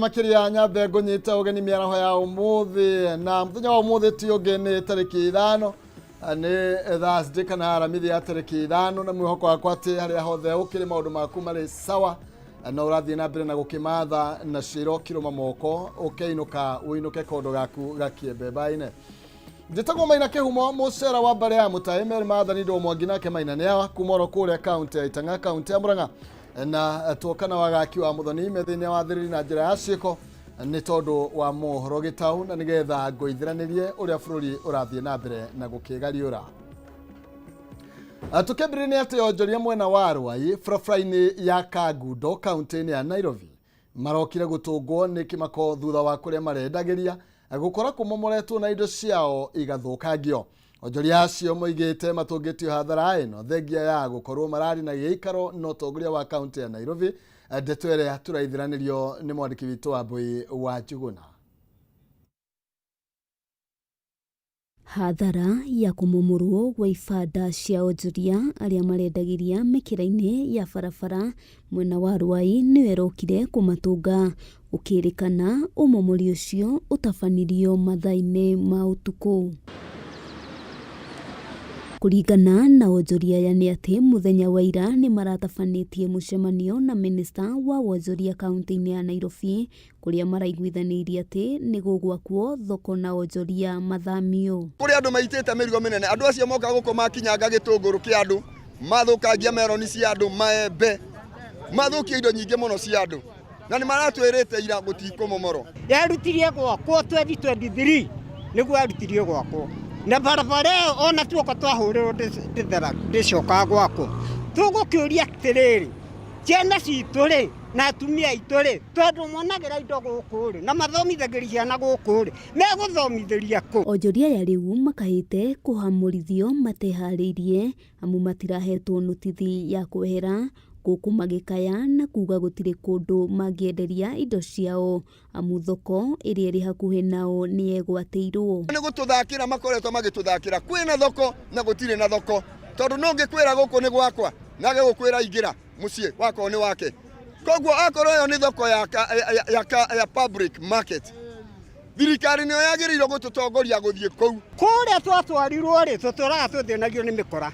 Makĩria nyambe ngũnyite ũgeni mĩaraho ya ũmũthĩ, na mũthenya wa ũmũthĩ ti ũngĩ nĩ tarĩki 5, nĩ Thursday kana Aramithi ya tarĩki 5, na mwĩhoko wakwa atĩ harĩa hothe ũkĩrĩ maũndũ maku marĩ sawa na ũrathiĩ na mbere na gũkĩmatha na ciro kirũma moko ũkĩinũka ũinũke kondo gaku gakiembe-mbaine. Njĩtagwo Maina Kĩhumo, mũcera wa mbarĩ ya Mũtaĩ Mary Mathani Ndũ Mwangi nake Maina nĩ awa kuma oro kũrĩa kaunti ya Itang'a, kaunti ya Murang'a, na tuoka na wagaki wa Mũthoni methĩinĩ wa thiriri na njĩra ya ciĩko nĩ tondũ wa mohoro gĩtaũ na nĩgetha ngũithĩranĩrie ũrĩa bũrũri ũrathiĩ na mbere na gũkĩgariũra. Tũkĩambĩrĩria nĩ atĩ onjoria mwena wa Rwai barabara-inĩ ya Kangundo kaunti-inĩ ya Nairobi marokire gũtũngwo nĩ kĩmako thutha wa kũrĩa marendagĩria gũkora kũmomoretwo na indo ciao igathũkangio. Onjoria acio moigĩte matũngĩtio hathara ĩno thengia ya gũkorwo mararĩ na gĩikaro na ũtongoria wa kaunti ya Nairobi. Ndeto ĩrĩa tũraithĩranĩrio nĩ mwandĩki witũ wa Mbui wa Njuguna. Hathara ya kũmomorwo gwa ibanda cia onjoria arĩa marendagĩria mĩkĩra-inĩ ya barabara mwena wa Rwai nĩyo ĩrokire kũmatũnga, gũkĩrĩkana ũmomori ũcio ũtabanirio mathaa-inĩ ma ũtukũ. Kũringana na onjoria aya nĩ atĩ mũthenya wa ira nĩ maratabanĩtie mũcemanio na minista wa wonjoria kaunti-inĩ ya Nairobi kũrĩa maraiguithanĩirie atĩ nĩ gũgwakwo thoko na onjoria mathamio. Kũrĩ andũ maitĩte mĩrigo mĩnene, andũ acio moka gũkũ makinyanga gĩtũngũrũ kĩa andũ, mathũkangia meroni cia andũ, maembe, mathũkia indo nyingĩ mũno cia andũ, na nĩ maratwĩrĩte ira gũtikũmomorwo. Yarutirie gwakwo 2023 nĩguo yarutirie gwakwo, na barabara ĩyo ona tuoka twahũrĩrwo ndĩcokaga gwakwo. Tũgũkĩũria atĩrĩrĩ, ciana citũ rĩ na atumia aitũ rĩ, tondũ monagĩra indo gũkũ rĩ na mathomithagĩria ciana gũkũ rĩ, megũthomithĩria kũ? Onjoria aya rĩu makahĩte kũhamũrithio mateharĩirie amu matirahetwo notithi ya kwehera gũkũ magĩkaya na kuga gũtirĩ kũndũ mangĩenderia indo ciao amu thoko ĩrĩa ĩrĩ hakuhĩ nao nĩ yegwatĩirwo. Nĩ gũtũthakĩra makoretwo magĩtũthakĩra, kwĩna thoko na gũtirĩ na thoko, tondũ no ngĩkwĩra gũkũ nĩ gwakwa nage gũkwĩra ingĩra mũciĩ wakorwo nĩ wake. Koguo akorwo ĩyo nĩ thoko ya public market, thirikari nĩyo yagĩrĩirwo gũtũtongoria gũthiĩ kũu. Kũrĩa twatwarirwo rĩ, tũtũraga tũthĩnagio nĩ mĩkora,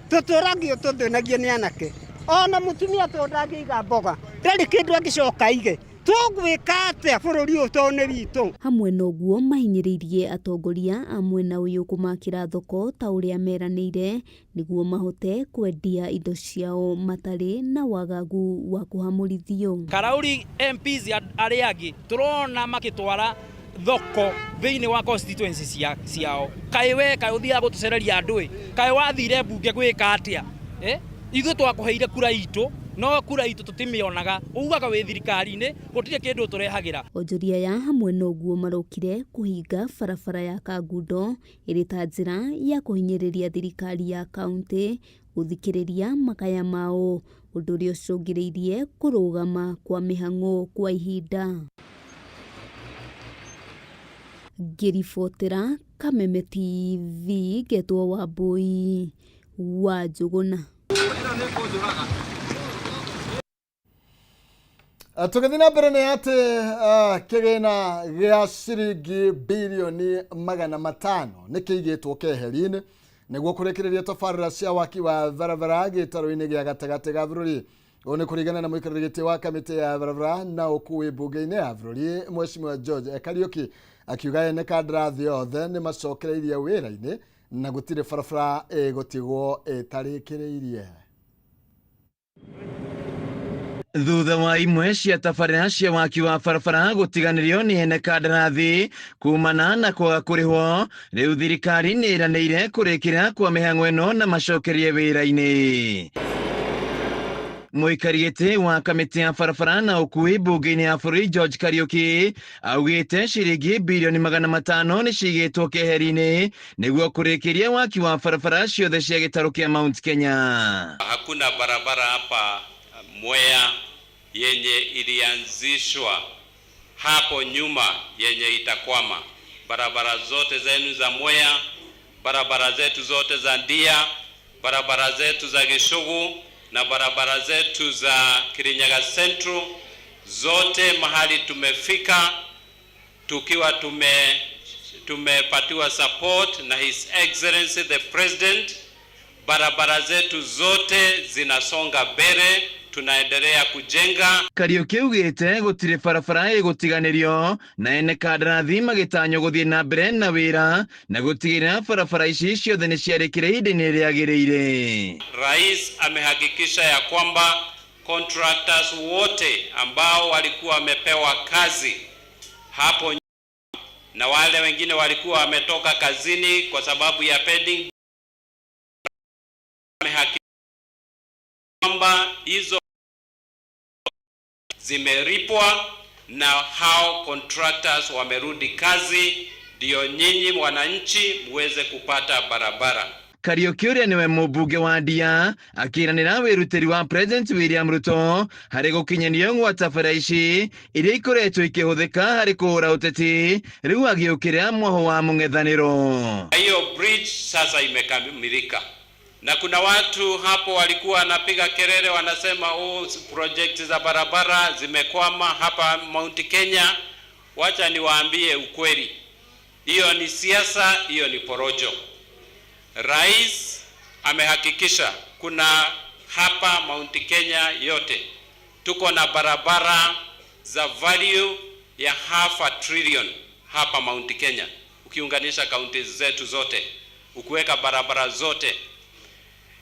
tũtũragio tũthĩnagio nĩ anake, ona mũtumia tondũ ndangĩiga mboga ndarĩ kĩndũ angĩcoka aige. Tũgwĩka atĩa bũrũri ũyũ tondũ nĩ witũ? Hamwe na ũguo mahinyĩrĩirie atongoria a mwena ũyũ kũmakĩra thoko ta ũrĩa meranĩire nĩguo mahote kwendia indo ciao matarĩ na wagagu wa kũhamũrithio. Karauri MPs arĩa angĩ tũrona makĩtwara thoko thĩinĩ wa constituency ciao. Kaĩ we kaĩ ũthiaga gũtũcereria andũ ĩ, kaĩ wathire mbunge gwĩka atĩa? Ithuĩ twakũheire kura itũ, no kura itũ tũtimĩonaga. Ugaga wĩ thirikari-inĩ, gũtirĩ kĩndũ ũtũrehagĩra. Onjoria aya hamwe na ũguo marokire kũhinga barabara ya Kangundo ĩrĩ ta njĩra ya kũhinyĩrĩria thirikari ya kaunti gũthikĩrĩria makaya mao, ũndũ ũrĩa ũcũngĩrĩirie kũrũgama kwa mĩhang'o kwa ihinda. Ngĩribotera Kameme TV ngetwo Wambui wa Njũgũna. Tũgĩthiĩ na mbere nĩ atĩ kĩgĩna gĩa ciringi birioni 500 nĩ kĩigĩtwo keheri-inĩ nĩguo kũrĩkĩrĩria tabarĩra cia waki wa barabara gĩtarũ-inĩ gĩa gatagatĩ ga bũrũri. Ũũ nĩ kũringana na mũikarĩri gĩtĩ wa kamĩtĩ ya barabara na ũkuui mbunge-inĩ ya bũrũri Mheshimiwa George Kariũki, akiuga ene kandarathi othe nĩ macokereirie wĩra-inĩ na gũtirĩ barabara ĩgũtigwo ĩtarĩkĩrĩirie. Thutha wa imwe cia tabarĩra cia waki wa barabara gũtiganĩrio nĩ ene kandarathi kumana na kwaga kũrĩhwo, rĩu thirikari nĩ ĩranĩire kũrĩkĩra kwa mĩhang'o ĩno na macokerie wĩra-inĩ. Mũikari gĩtĩ wa kamĩtĩ ya barabara na ũkuui mbunge-inĩ ya bũrũri George Kariũki augĩte ciringi birioni 500 nĩ cigĩtwo keheri-inĩ nĩguo kũrĩkĩria waki wa barabara ciothe cia gĩtarũ kĩa Mount Kenya. Hakuna barabara hapa Mwea yenye ilianzishwa hapo nyuma yenye itakwama. Barabara zote zenu za Mwea, barabara zetu zote za Ndia, barabara zetu za Gichugu na barabara zetu za Kirinyaga Central Zote mahali tumefika tukiwa tumepatiwa support na His Excellency the President. Barabara zetu zote zinasonga mbele, tunaendelea kujenga. Kariuki augĩte gũtirĩ barabara ĩgũtiganĩrio na ene kandarathi magĩtanywo gũthiĩ na mbere na wĩra na gũtigĩrĩra barabara ici ciothe nĩ ciarĩkire ihinda-inĩ rĩagĩrĩire. Rais amehakikisha ya kwamba contractors wote ambao walikuwa wamepewa kazi hapo nyuma na wale wengine walikuwa wametoka kazini kwa sababu ya pending, amehakikisha kwamba hizo zimelipwa na hao contractors wamerudi kazi, ndio nyinyi wananchi muweze kupata barabara. Kariuki ũrĩa nĩwe mũmbunge wa Ndia akĩranĩra wĩrutĩri wa President William Ruto harĩ gũkinyanĩrio gwa tabara ici iria ikoretwo ikĩhũthĩka harĩ kũhũra ũteti rĩu agĩũkĩrĩra mwaho wa mũng'ethanĩro. Hiyo bridge sasa imekamilika, na kuna watu hapo walikuwa wanapiga kelele wanasema, oh, project za barabara zimekwama hapa Mount Kenya. Wacha niwaambie ukweli, hiyo ni siasa, hiyo ni porojo. Rais amehakikisha kuna hapa Mount Kenya yote tuko na barabara za value ya half a trillion hapa Mount Kenya, ukiunganisha kaunti zetu zote, ukiweka barabara zote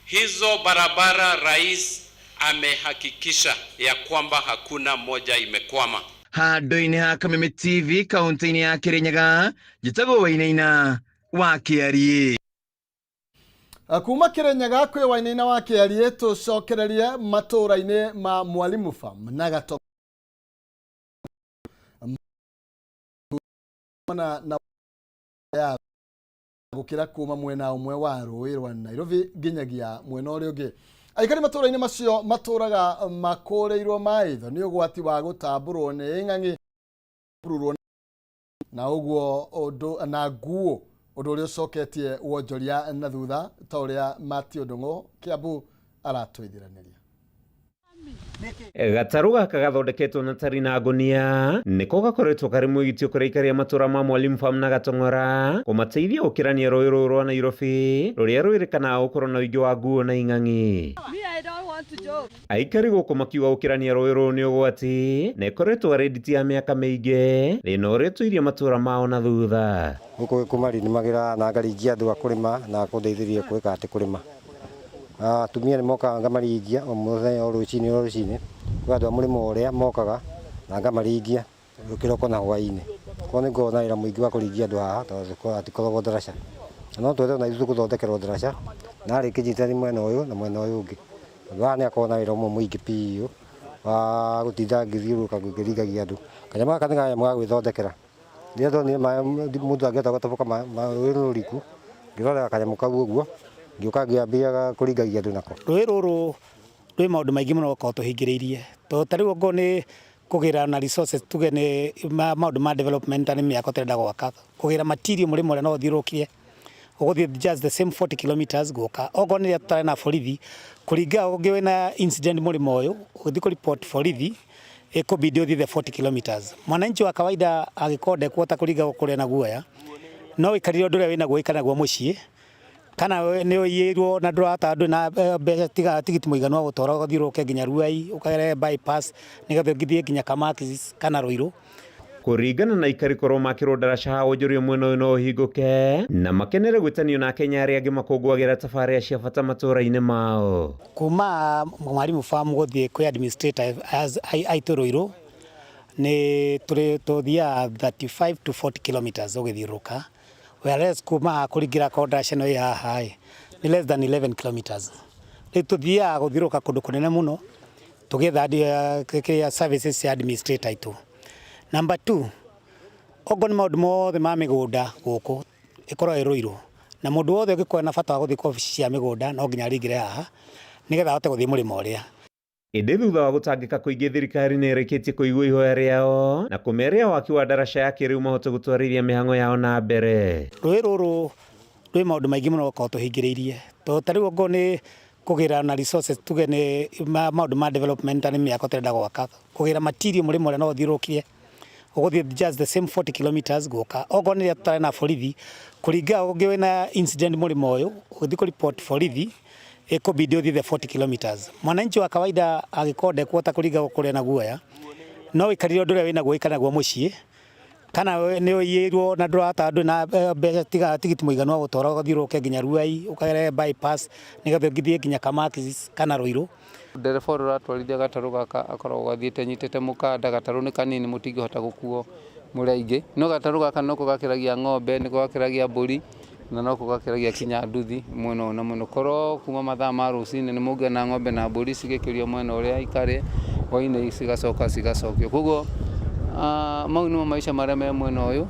hizo barabara, rais amehakikisha ya kwamba hakuna moja imekwama. Handũ-inĩ ha Kameme TV kaunti-inĩ ya Kirinyaga, njĩtagwo Wainaina wa Kĩariĩ. Kuma Kirinyaga kwĩ Wainaina wa Kĩariĩ, tũcokererie matũũra-inĩ ma Mwalimu Farm na Gato na ya gũkĩra kuma mwena ũmwe wa rũĩ rwa Nairobi nginyagia mwena ũrĩa ũngĩ. Aikari matũũra-inĩ macio matũũraga makũrĩirwo maitho nĩ ũgwati wa gũtambũrwo nĩ ng'ang'i na ũguo ũndũ na nguo, ũndũ ũrĩa ũcoketie wonjoria na thutha ta ũrĩa Matthew Ndung'u Kiambu aratwĩthiranĩria. Gatarũ gaka gathondeketwo na tari na ngonia nĩko gakoretwo karĩ mwĩgitio kũrĩ aikari a matũra ma Mwalimu Farm na Gatong'ora kũmateithia gũkĩrania rũĩ rũrũ rwa Nairobi rũrĩa rwĩrĩkanaga gũkorwo na ũingĩ wa nguo na ing'ang'i. Aikari gũkũ makiuga gũkĩrania rũĩ rũrũ nĩ ũgwati na ĩkoretwo arĩ nditi ya mĩaka mĩingĩ, thĩna ũrĩa ũtũirie matũra mao na thutha. Gũkũ kũmarinĩmagĩra na ngaringia andũ a kũrĩma na kũndeithĩrĩria gwĩka atĩ kũrĩma. Atumia nĩ mokaga ngamaringia o mũthenya o rũcinĩ o rũcinĩ, kwĩ andũ a mũrĩmo ũrĩa mokaga na ngamaringia kĩroko na hwaĩ-inĩ. Koguo nĩ ngoragwo na wĩra mũingĩ wa kũringia andũ haha tondũ hatikoragwo ndaraca. Na no twethe ona ithuĩ gũthondekerwo ndaraca na arĩkia nyitanĩri mwena ũyũ na mwena ũyũ ũngĩ. Tondũ haha nĩ hakoragwo na wĩra ũmwe mũingĩ biũ wa gũtinda ngĩthiũrũrũka ngĩringagia andũ. Kanyamũ gaka nĩ kanyamũ ga gwĩthondekera. Rĩrĩa ndonire maĩ mũndũ angĩhota gũtoboka rũĩ rũriku, ngĩthondeka kanyamũ kau ũguo, ngĩũka ngĩambia kũringagia andũ nako. Rũĩ rũrũ rwĩ maũndũ maingĩ mũno gũkorwo tũhingĩrĩirie, tondũ ta rĩu okorwo nĩ kũgĩra na resources, tuge nĩ maũndũ ma development nĩ mĩako tũrenda gwaka, kũgĩra material mũrĩmo ũrĩa no ũthiũrũrũkire ũgũthiĩ just the same 40 kilometers gũka. Okorwo nĩ rĩrĩa tũtarĩ na borithi, kũringa ũngĩ wĩna incident mũrĩmo ũyũ ũgĩthiĩ kũ report borithi ĩkũbidi ũthiĩ the 40 kilometers. Mwananchi wa kawaida angĩkorwo ndekuhota kũringa kũrĩa na guoya, no ũikarire ũndũ ũrĩa wĩnaguo ũikare naguo mũciĩ, kana nĩ ũiyĩirwo na ndũrahota, ndũrĩ na mbeca tiga tigiti mũiganu wa gũtwara ũgathiũrũrũke nginya Ruai ũkagere bypass nĩgetha ũngĩthiĩ nginya Kamakis kana Ruiru. Kũringana na aikari korwo makĩrwo ndaraca ha wonjoria mwena ũyũ no ũhingũke na makenere gwĩtanio na Akenya arĩa angĩ makũngũagĩra tabarĩra cia bata matũũra-inĩ mao. Kuma Mwalimu Farm gũthiĩ kwĩ administrator aitũ Ruiru nĩ tũthiaga 35 to 40 kilometers ũgĩthiũrũrũka, whereas kuma kũringĩra korwo ndaraca ĩno ĩ haha ĩ nĩ less than 11 kilometers. Rĩu tũthiaga gũthiũrũrũka kũndũ kũnene mũno tũgĩetha kĩrĩa services cia administrator aitũ. Number 2, okorwo nĩ maũndũ mothe ma mĩgũnda gũkũ ĩkoragwo ĩ Ruiru, na mũndũ wothe ũngĩkorwo na bata wa gũthiĩ kwa obici cia mĩgũnda no nginya aringĩre haha nĩgetha ahote gũthiĩ mũrĩmo ũrĩa. Ĩndĩ thutha wa gũtangĩka kũingĩ, thirikari nĩ ĩrĩkĩtie kũigua ihoya rĩao na kũmeria waki wa ndaraca ya kĩrĩu mahote gũtwarithia mĩhang'o yao na mbere. Rũĩ rũrũ rwĩ maũndũ maingĩ mũno gũkorwo tũhingĩrĩirie, tondũ ta rĩu okorwo nĩ Kũgĩra na resources, tuge nĩ maũndũ ma development, nĩ mĩako tũrenda gwaka, kũgĩra material mũrĩmo ũrĩa no ũthiũrũrũkire ũgũthiĩ just the same 40 kilometers gũka. Okorwo nĩ rĩrĩa tũtarĩ na borithi kũringa, ũngĩ wĩna incident mũrĩmo ũyũ ũgĩthiĩ kũ report borithi, ĩkũbidi ũthiĩ the 40 kilometers. Mwananchi wa kawaida angĩkorwo ndekuhota kũringa kũrĩa na guoya, no wĩikarire ũndũ ũrĩa wĩnaguo, wĩikare naguo mũciĩ, kana nĩ ũiyĩirwo na ndũrahota, ndũrĩ na mbeca tiga tigiti mũiganu wa gũtwara ũgathiũrũrũke nginya Ruai, ũkagere bypass nĩgetha ũngĩthiĩ nginya Kamakis kana Ruiru. Ndereba ũrĩa ũratwarithia gatarũ gaka akoragwo athiĩte anyitĩte mũkanda, gatarũ nĩ kanini mũtingĩhota gũkuo mũrĩ aingĩ, no gatarũ gaka noko gakĩragia ng'ombe, nĩko gakĩragia mbũri na noko gakĩragia kinya nduthi mwena ũyũ na mwena ũyũ. Korwo kuma mathaa ma rũcinĩ nĩ mũngĩona ng'ombe na mbũri cigĩkĩrio mwena ũrĩa ikarĩ, hwainĩ cigacoka cigacokio. Koguo mau nĩmo maica marĩa me mwena ũyũ,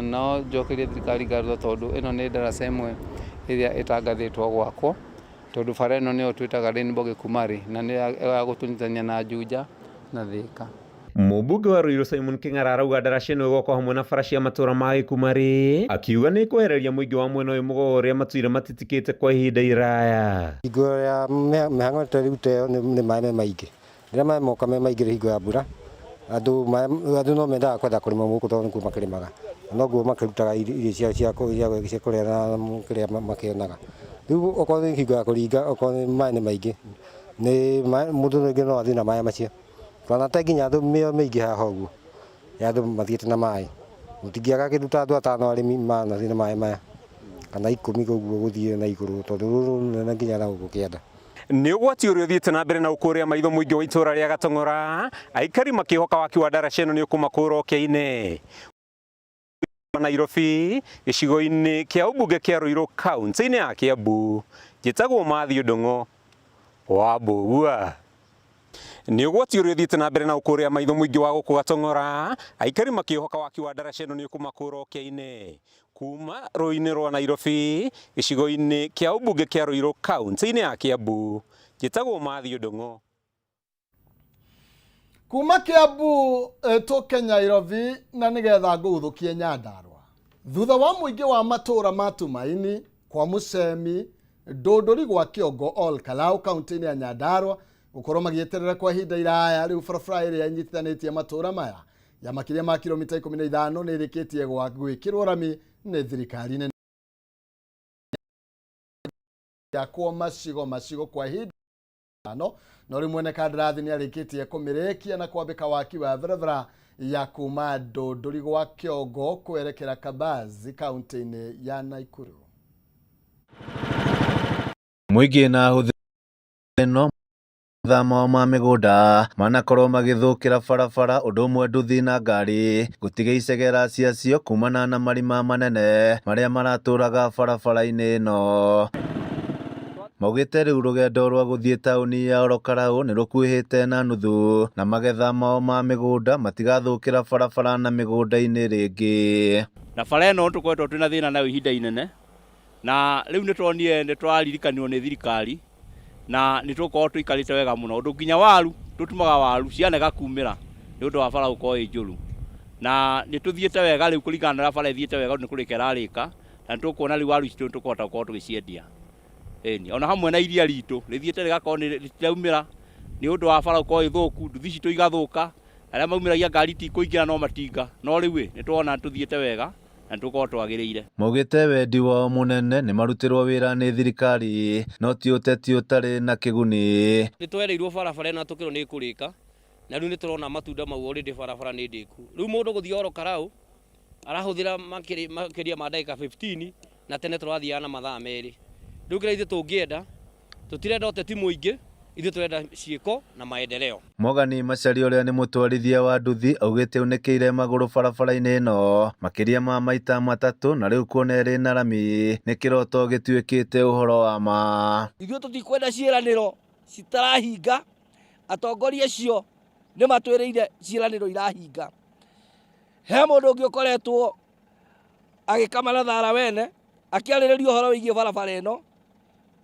no njokerie thirikari ngatho tondũ ĩno nĩ ndaraca ĩmwe ĩrĩa ĩtangathĩtwo gwakwo, tondũ bara ĩno nĩyo twĩtaga Rainbow Gĩkumarĩ na nĩyo ya gũtũnyitithania na Juja na Thĩka. Mũmbunge wa Ruiru Simon Kĩng'ara arauga ndaraca ĩno ĩgwakwo hamwe na bara cia matũra ma Gĩkumarĩ, akiuga nĩ ĩkwehereria mũingĩ wa mwena ũyũ mũgogo ũrĩa matuire matitikĩte kwa ihinda iraya. Hingo ya mĩhang'o ta rĩu ta ĩyo nĩ maĩ me maingĩ. Rĩrĩa maĩ moka me maingĩ hingo ya mbura, andũ andũ no mendaga kwenda kũrĩma gũkũ tondũ nĩkuo makĩrĩmaga. Na noguo makĩrutaga irio ciao cia kũrĩa na kĩrĩa makĩonaga. Rĩu okorwo nĩ hingo ya kũringa, okorwo nĩ maĩ nĩ maingĩ, nĩ mũndũ rĩngĩ no athiĩ na maĩ macio. Twanate nginya andũ mĩoyo mĩingĩ haha ũguo ya andũ mathiĩte na maĩ. Mũtingĩaga kĩndũ ta andũ atano arĩmi manathiĩ na maĩ maya kana ikũmi ũguo gũthiĩ na igũrũ tondũ rũĩ rũrũ nĩ rũnene nginya na gũkũ kĩanda. Nĩ ũgwati ũrĩa ũthiĩte na mbere na ũkũrĩa maitho mũingĩ wa itũra rĩa Gatong'ora, aikari makĩhoka waki wa ndaraca ĩno nĩ ũkũmakũra ũkĩa-inĩ. Nairobi, gĩcigo-inĩ kĩa ũmbunge kĩa Ruiru kaunti-inĩ ya Kiambu, njĩtagwo Matthew Ndung'u wa Mbũgua. Nĩ ũgwati ũrĩa ũthiĩte na mbere na ũkũrĩa maitho mũingĩ wa gũkũ Gatong'ora, aikari makĩhoka waki wa ndaraca ĩno nĩ ũkũmakũra ũkĩa-inĩ. Kuma rũĩ-inĩ rwa Nairobi, gĩcigo-inĩ kĩa ũmbunge kĩa Ruiru kaunti-inĩ ya Kiambu, njĩtagwo Matthew Ndung'u. Kuma Kiambu tũke Nairobi na nĩgetha ngũgũthũkie Nyandarua. Thutha wa mũingĩ wa matũra ma Tumaini, kwa Mũcemi, Ndũndũri gwa Kĩongo Ol Kalou kaunti-inĩ ya Nyandarua gũkorwo magĩeterera kwa ihinda iraya, rĩu barabara ĩrĩa ĩnyitithanĩtie matũra maya ya makĩria ma kilomita 15 nĩ ĩrĩkĩtie gwĩkĩrwo rami nĩ thirikari nene yakwo macigo macigo kwa ihinda no no rĩu mwene kandarathi nĩ arĩkĩtie kũmĩrĩkia na kwambĩka waki wa barabara ya kuma Ndũndũri gwa Kĩongo kwerekera Kabazi kaunti-inĩ ya Naikuru. Mũingĩ na ahũthĩri ĩno mathaa mao ma mĩgũnda manakorwo magĩthũkĩra barabara ũndũ ũmwe nduthi na ngari gũtiga icegera ciacio kumana na marima manene marĩa maratũraga barabara-inĩ ĩno. Maugĩte rĩu rũgendo rwa gũthiĩ taũni ya Orokarau nĩ rũkuhĩte na nuthu na magetha mao ma mĩgũnda matigathũkĩra barabara na mĩgũnda-inĩ rĩngĩ. Na bara ĩno tũkoretwo twĩna thĩna nayo ihinda inene, na rĩu nĩ tuonire nĩ twaririkanirwo nĩ thirikari na nĩ tũgũkorwo tũikarĩte wega mũno, ũndũ nginya waru tũtumaga waru cianega kumĩra nĩ ũndũ wa bara gũkorwo ĩ njũru. Na nĩ tũthiĩte wega rĩu kũringana na ũrĩa bara ĩthiĩte wega nĩ kũrĩka ĩrarĩka, na nĩ tũkuona rĩu waru citũ nĩ tũkũhota gũkorwo tũgĩciendia. Ĩni, ona hamwe na iria ritũ rĩthiĩte rĩgakorwo rĩtiraumĩra nĩ ũndũ wa bara gũkorwo ĩ thũku, nduthi citũ igathũka, arĩa maumĩragia ngari tikũingĩra no matinga, no rĩu ĩ, nĩ tũrona nĩ tũthiĩte wega na nĩ tũgũkorwo twagĩrĩire. Maugĩte wendi wao mũnene nĩ marutĩrwo wĩra nĩ thirikari no ti ũteti ũtarĩ na kĩguni. Nĩ twerĩirwo barabara ĩno na tũkĩrwo nĩ ĩkũrĩka, na rĩu nĩ tũrona matunda mau already barabara nĩ ndĩku. Rĩu mũndũ gũthiĩ Oro Karau arahũthĩra makĩria ma ndagĩka 15 na tene tũrathiaga na mathaa merĩ. Rĩu kĩrĩa ithuĩ tũngĩenda, tũtirenda ũteti mũingĩ, ithuĩ tũrenda ciĩko na maendeleo. Morgan Macharia ũrĩa nĩ mũtwarithia wa nduthi augĩte aunĩkĩire magũrũ barabara-inĩ ĩno makĩria ma maita matatũ na rĩu kuona ĩrĩ na rami nĩ kĩroto gĩtuĩkĩte ũhoro wa ma. Ithuĩ tũtikwenda ciĩranĩro citarahinga, atongoria acio nĩ matwĩrĩire ciĩranĩro irahinga. He mũndũ ũngĩ ũkoretwo agĩkama na thara wene akĩarĩrĩria ũhoro wĩgiĩ barabara ĩno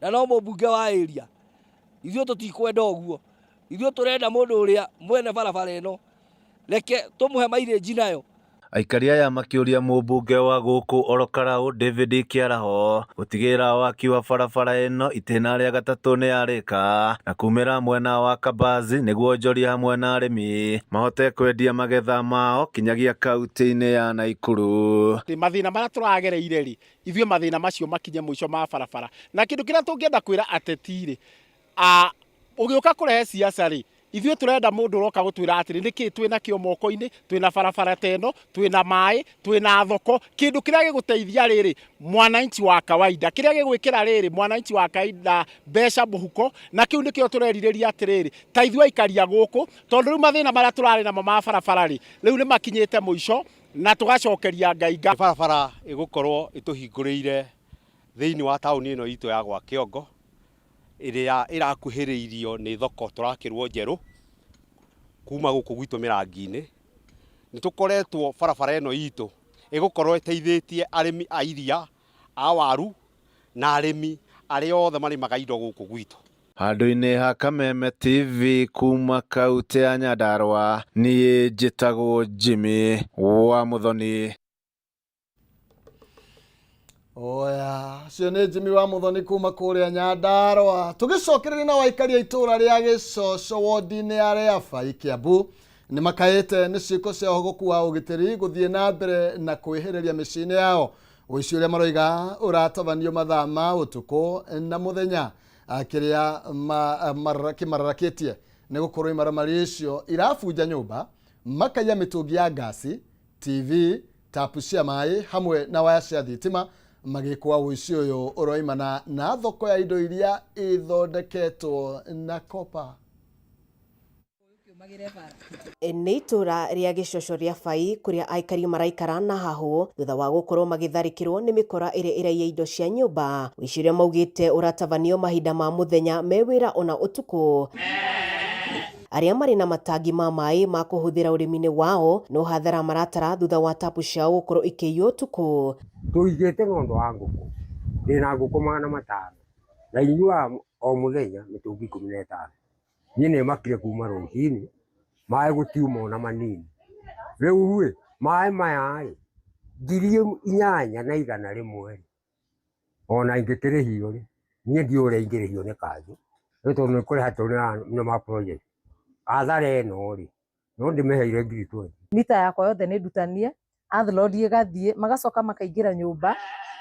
na no mũmbunge wa area. Ithuĩ tũtikwenda ũguo, ithuĩ tũrenda mũndũ ũrĩa mwene barabara ĩno, reke tũmũhe mileage nayo. Aikari aya makĩũria mũmbunge wa gũkũ Ol Kalou David Kĩaraho gũtigĩrĩra waki wa barabara ĩno itĩna rĩa gatatũ nĩ yarĩka na kumĩra mwena wa Kabazi nĩguo onjoria hamwe na arĩmi mahote kwendia magetha mao kinyagia kaunti-inĩ ya Naikuru. Mathĩna marĩa tũragereire rĩ, ithuĩ mathĩna macio makinye mũico ma barabara. Na kĩndũ kĩrĩa tũngĩenda kwĩra ateti rĩ, ũgĩũka kũrehe siasa rĩ, ithuĩ tũrenda mũndũ ũroka gũtwĩra atĩrĩ nĩkĩ twĩna kĩo moko-inĩ, twĩna barabara ta ĩno, twĩna maĩ, twĩna thoko, kĩndũ kĩrĩa gĩgũteithia rĩrĩ mwananchi wa kawaida, kĩrĩa gĩgwĩkĩra rĩrĩ mwananchi wa kawaida mbeca mũhuko, na kĩu nĩkĩo tũrerirĩria atĩrĩrĩ ta ithuĩ aikari a gũkũ, tondũ rĩu mathĩna marĩa tũrarĩ namo ma barabara rĩ, rĩu nĩ makinyĩte mũico na tũgacokeria Ngai ngatho. Barabara ĩgũkorwo ĩtũhingũrĩire thĩinĩ wa taũni ĩno itũ ya gwa Kĩongo, ĩrĩa ĩrakuhĩrĩirio nĩ thoko tũrakĩrwo njerũ kuma gũkũ gwitũ Mĩrangi-inĩ. Nĩ tũkoretwo barabara ĩno itũ ĩgũkorwo ĩteithĩtie arĩmi a iria, a waru na arĩmi arĩa othe marĩmaga indo gũkũ gwitũ. Handũ-inĩ ha Kameme TV kuma kaunti ya Nyandarua, niĩ njĩtagwo Jimmy wa Muthoni. Oya, ũcio nĩ Jimmy wa Muthoni kuma kũrĩa Nyandarua. Tũgĩcokereria na waikari a itũũra rĩa Gĩcoco wodi-inĩ ya Rĩabai Kĩambu nĩ makaĩte nĩ ciĩko cia ũhogũku wa ũgitĩri gũthiĩ na mbere na kwĩhĩrĩria mĩciĩ-inĩ yao. Ũici ũrĩa maroiga ũratabanio mathaa ma ũtukũ na mũthenya, kĩrĩa kĩmararakĩtie nĩ gũkorwo imaramari icio irabunja nyũmba, makaiya mĩtũngi ya ngasi, TV, tapu cia maĩ hamwe na waya cia thitima, magĩkwa ũici ũyũ ũroimana na thoko ya indo iria ithondeketwo na kopa. Nĩ itũra rĩa Gĩcoco rĩa Bai kũrĩa aikari maraikara na hahũ thutha wa gũkorwo magĩtharĩkĩrwo nĩ mĩkora ĩrĩa ĩraiya indo cia nyũmba. Ũici ũrĩa maugĩte ũratabanio mahinda ma mũthenya me wĩra ona ũtukũ. Arĩa marĩ na matangi ma maĩ ma kũhũthĩra ũrĩmi-inĩ wao no hathara maratara thutha wa tapu ciao gũkorwo ikĩiywo ũtukũ. Tũigĩte ng'ondo wa ngũkũ, ndĩna ngũkũ 500 na inyuaga o mũthenya mĩtũngi 15. Niĩ nĩ makire kuma rũcinĩ, maĩ gũtiuma ona manini. Rĩu rĩ, maĩ maya rĩ, 8100 rĩ, ona ingĩkĩrĩhio rĩ, niĩ ndiũĩ ũrĩa ingĩrĩhio nĩ kanjũ, nĩ tondũ nĩ kũrĩha tũrĩhaga nĩ ma project. Athara ĩno rĩ, no ndĩmĩheire 20,000. Mita yakwa yothe nĩ ndutanie, landlord ĩgathiĩ, magacoka makaingĩra nyũmba,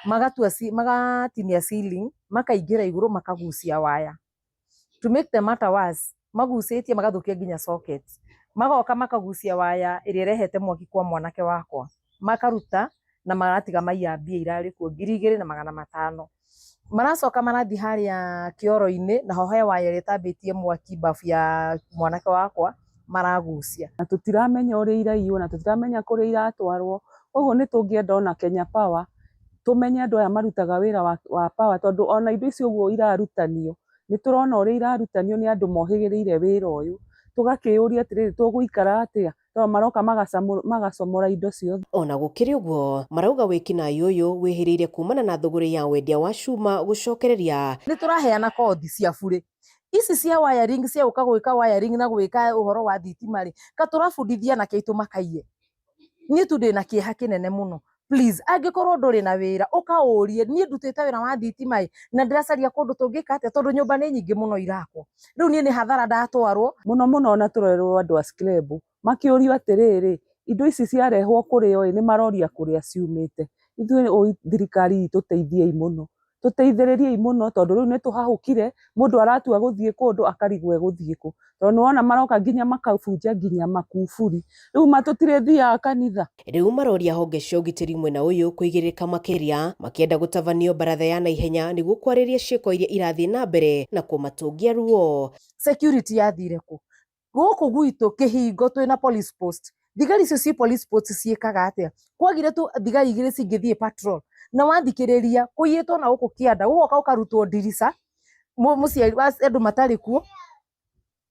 magatua magatinia ceiling, makaingĩra igũrũ makagucia waya. To make the matter worse, magucĩtie magathũkia nginya socket. Magoka makagucia waya ĩrĩa ĩrehete mwaki kwa mwanake wakwa. Makaruta na maratiga maiya mbia irarĩ kuo 2500. Maracoka marathiĩ harĩa kĩoro-inĩ naho he waya ĩrĩa ĩtambĩtie mwaki bafu ya mwanake wakwa maragucia. Na tũtiramenya ũrĩa iraiywo na tũtiramenya kũrĩa iratwarwo, koguo nĩ tũngĩenda ona Kenya Power tũmenye andũ aya marutaga wĩra wa power, tondũ ona indo icio ũguo irarutanio nĩ tũrona ũrĩa irarutanio nĩ andũ mohĩgĩrĩire wĩra ũyũ, tũgakĩyũria atĩrĩrĩ, tũgũikara atĩa tondũ maroka magacomora indo ciothe. Ona gũkĩrĩ ũguo, marauga wĩkinaĩ ũyũ wĩhĩrĩire kumana na thũgũrĩ ya wendia wa cuma gũcokereria. Nĩ tũraheana kothi cia burĩ ici cia wiring, cia gũka gwĩka wiring na gwĩka ũhoro wa thitima rĩ, ka tũrabundithia anake aitũ makaiye. Niĩ tu ndĩna kĩeha kĩnene mũno. Please, angĩkorwo ndũrĩ na wĩra, ũka ũrie, niĩ ndutĩte wĩra wa thitima ĩ, na ndĩracaria kũndũ tũngĩka atĩa, tondũ nyũmba nĩ nyingĩ mũno irakwo. Rĩu niĩ nĩ hathara ndatwarwo. Mũno mũno ona tũrerwo andũ a scrap makĩũrio atĩrĩrĩ, indo ici ciarehwo kũrĩ o ĩ, nĩ maroria kũrĩa ciumĩte. Ithuĩ thirikari tũteithiei mũno, tũteithĩrĩriei mũno tondũ rĩu nĩ tũhahũkire, mũndũ aratua gũthiĩ kũndũ akarigwo egũthiĩ kũ, tondũ nĩ wona maroka nginya makabunja nginya makuburi, rĩu ma tũtirĩthiaga kanitha. Rĩu maroria honge cia ũgitĩri mwena ũyũ kũigĩrĩrĩka makĩria, makĩenda gũtabanio baratha ya naihenya nĩguo kwarĩria ciĩko iria irathiĩ na mbere na kũmatũngia ruo. Security yathire kũ? Gũkũ gwitũ kĩhingo twĩna police post. Thigari icio ci police post ciĩkaga atĩa? Kwagire tu thigari igĩrĩ cingĩthiĩ patrol. Na wathikĩrĩria kũiyĩtwo na gũkũ kĩanda, gũgoka gũkarutwo ndirica, mũciari wa andũ matarĩ kuo,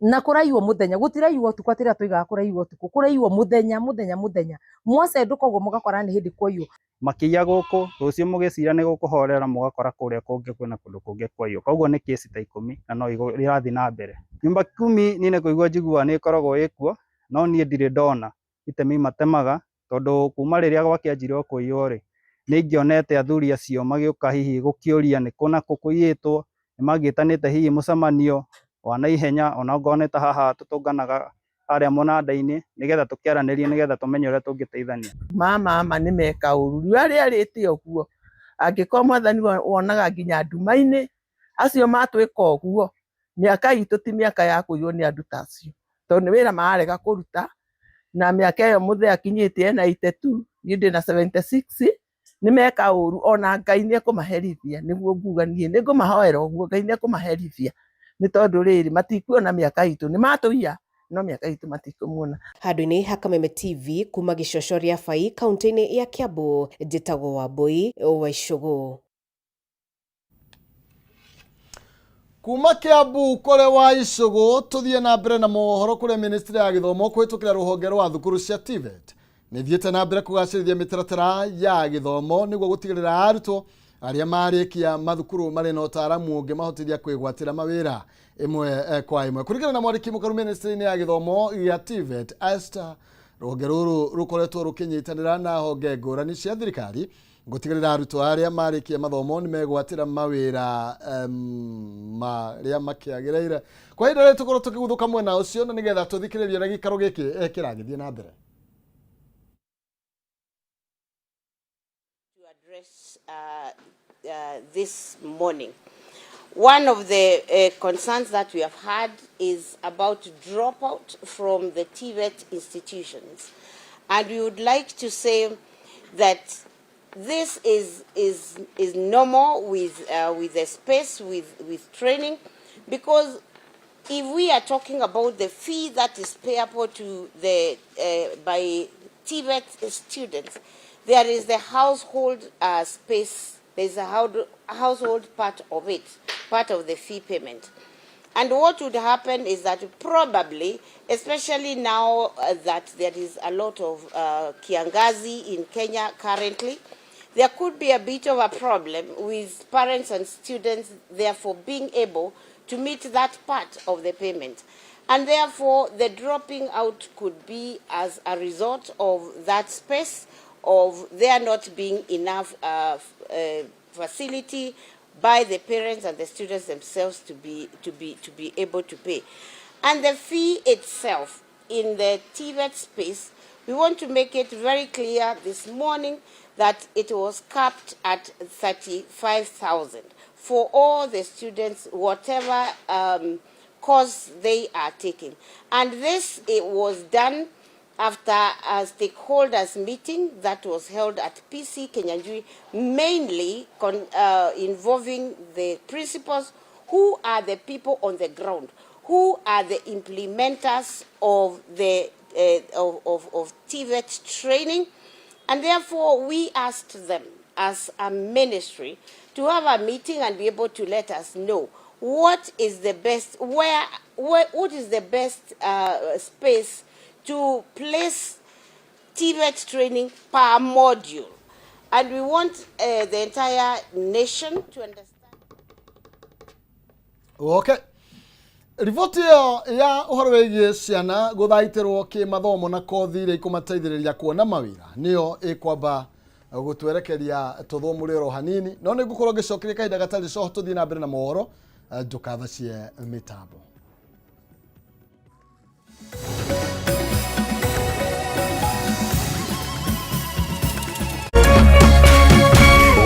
na kũraiywo mũthenya, gũtiraiywo ũtukũ atĩ rĩrĩa tũigaga kũraiywo ũtukũ, kũraiywo mũthenya mũthenya mũthenya. Mwacendũka ũguo mũgakora nĩ hĩndĩ kwaiywo. Makĩiya gũkũ, rũciũ mũgĩcira nĩ gũkũhorera mũgakora kũrĩa kũngĩ kwĩna kũndũ kũngĩ kwaiywo. Koguo nĩ kesi ta 10 na no irathiĩ na mbere. Nyumba kumi niĩ nĩ kũigua njiguaga nĩ ĩkoragwo ĩkuo, no niĩ ndirĩ ndona itemi matemaga Tondũ kuma rĩrĩa gwakĩanjirio kũiywo rĩ, nĩ ingĩonete athuri acio magĩũka hihi gũkĩũria nĩ kũ na kũ kũiyĩtwo, nĩ mangĩtanĩte hihi mũcemanio wa naihenya ona okorwo nĩ ta haha tũtũnganaga harĩa mũnanda-inĩ nĩgetha tũkĩaranĩrie nĩgetha tũmenye ũrĩa tũngĩteithania. Mama nĩ meka ũru riũa rĩarĩte ũguo angĩkorwo mwathani wonaga nginya nduma-inĩ acio matwĩka ũguo mĩaka itũ ti mĩaka ya kũiywo nĩ andũ ta acio tondũ nĩ wĩra mararega kũruta na mĩaka ĩyo mũthee akinyĩtie ena 82 niĩ ndĩna 76 nĩ meka ũru ona Ngai nĩ ekũmaherithia nĩguo nguga niĩ nĩ ngũmahoera ũguo Ngai nĩ ekũmaherithia nĩ tondũ rĩrĩ matikuona mĩaka itũ nĩ matũiya no mĩaka itũ matikũmuona. Handũ-inĩ ha Kameme TV kuma Gĩcoco rĩa Bai kaunti-inĩ ya Kiambu, njĩtagwo Wambui wa Icũgũ. Kuma Kiambu kũrĩ wa Icũgũ tũthiĩ na mbere na mohoro kũrĩa ministry ya gĩthomo kũhĩtũkĩra rũhonge rwa thukuru cia TVET nĩ thiĩte na mbere kũgacĩrithia mĩtaratara ya gĩthomo nĩguo gũtigĩrĩra arutwo arĩa marĩkia mathukuru marĩ na ũtaaramu ũngĩmahotithia kwĩgwatĩra mawĩra ĩmwe kwa ĩmwe. Kũringana na mwandĩki mũkaru ministry-inĩ ya gĩthomo gĩa TVET Esther, rũhonge rũrũ rũkoretwo rũkĩnyitanĩra na honge ngũrani cia thirikari gũtigĩrĩra arutwo arĩa marĩkia mathomo nĩ megwatĩra mawĩra marĩa makĩagĩrĩire. Kwa ihinda rĩrĩ tũkorwo tũkĩguthũka mwena ũcio na nĩgetha tũthikĩrĩrie ũrĩa gĩikaro gĩkĩ kĩragĩthiĩ na mbere. To address this morning. One of the concerns that we have had is about dropout from the TVET institutions. And we would like to say that this is normal with the space, with training, because if we are talking about the fee that is payable to the, by TVET students, there is the household space, there's a household part of it, part of the fee payment. And what would happen is that probably, especially now that there is a lot of kiangazi in Kenya currently, there could be a bit of a problem with parents and students therefore being able to meet that part of the payment. And therefore, the dropping out could be as a result of that space, of there not being enough facility by the parents and the students themselves to be able to pay. And the fee itself in the TVET space, we want to make it very clear this morning that it was capped at 35,000 for all the students, whatever course they are taking. And this, it was done after a stakeholders meeting that was held at PC Kinyanjui, mainly involving the principals, who are the people on the ground, who are the implementers of TVET training. And therefore, we asked them as a ministry to have a meeting and be able to let us know what is the best, where, where what is the best space to place TVET training per module. And we want the entire nation to understand. Okay. Riboti ĩyo ya ũhoro wĩgiĩ ciana gũthaitĩrwo kĩmathomo na kothi iria ikũmateithĩrĩria kuona mawĩra nĩyo ĩkwamba gũtwerekeria tũthũmũre oro hanini, no nĩ ngũkorwo ngĩcokeria kahinda gatarĩ coho tũthiĩ na mbere na mohoro. Ndũkathacie mĩtambo.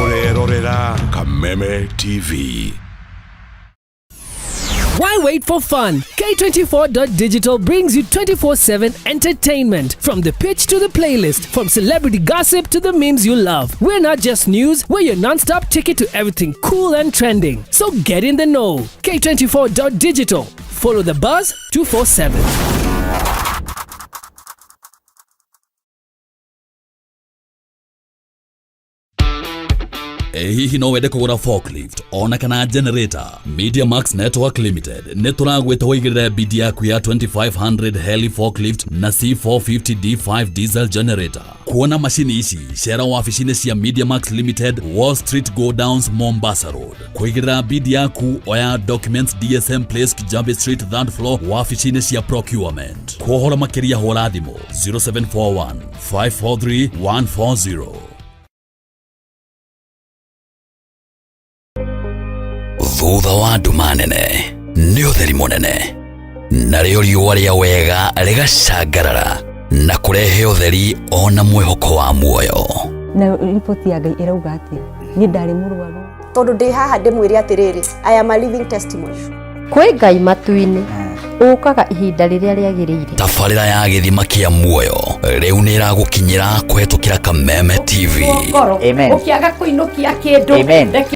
Ũrerorera Kameme TV. Why wait for fun? K24.digital brings you 24/7 entertainment. From the pitch to the playlist, from celebrity gossip to the memes you love. We're not just news, we're your non-stop ticket to everything cool and trending. So get in the know. K24.digital. Follow the buzz 247. Ĩ hihi no wende kũgũra forklift ona kana generator? Media Max Network Limited nĩ tũragwĩta ũigĩrĩre bidi yaku ya 2500 heli forklift na C450 D5 diesel generator. Kuona macini ici cera wabici-inĩ cia Media Max Limited, Wall Street Go Downs, Mombasa Road. Kũigĩrĩra bidi yaku oya documents DSM Place, Kijabe Street, third floor, wabici-inĩ cia procurement. Kwa ũhoro makĩria hũra thimũ 0741 543 140. Thutha wa nduma nene nĩ ũtheri mũnene, narĩo riũa rĩa wega rĩgacangarara na kũrehe ũtheri ona mwĩhoko wa muoyo. Na riboti ya Ngai ĩrauga atĩa? Niĩ ndarĩ mũrwaru. Tondũ ndĩ haha ndĩmwĩre atĩrĩrĩ, I am a living testimony. Kwĩ Ngai matu-inĩ ũkaga ihinda rĩrĩa rĩagĩrĩire. Tabarĩra ya gĩthima kĩa muoyo rĩu nĩ ĩragũkinyĩra kũhetũkĩra Kameme TV. Ngoro Amen. ũkĩaga kũinũkia kĩndũ. Amen. Reke.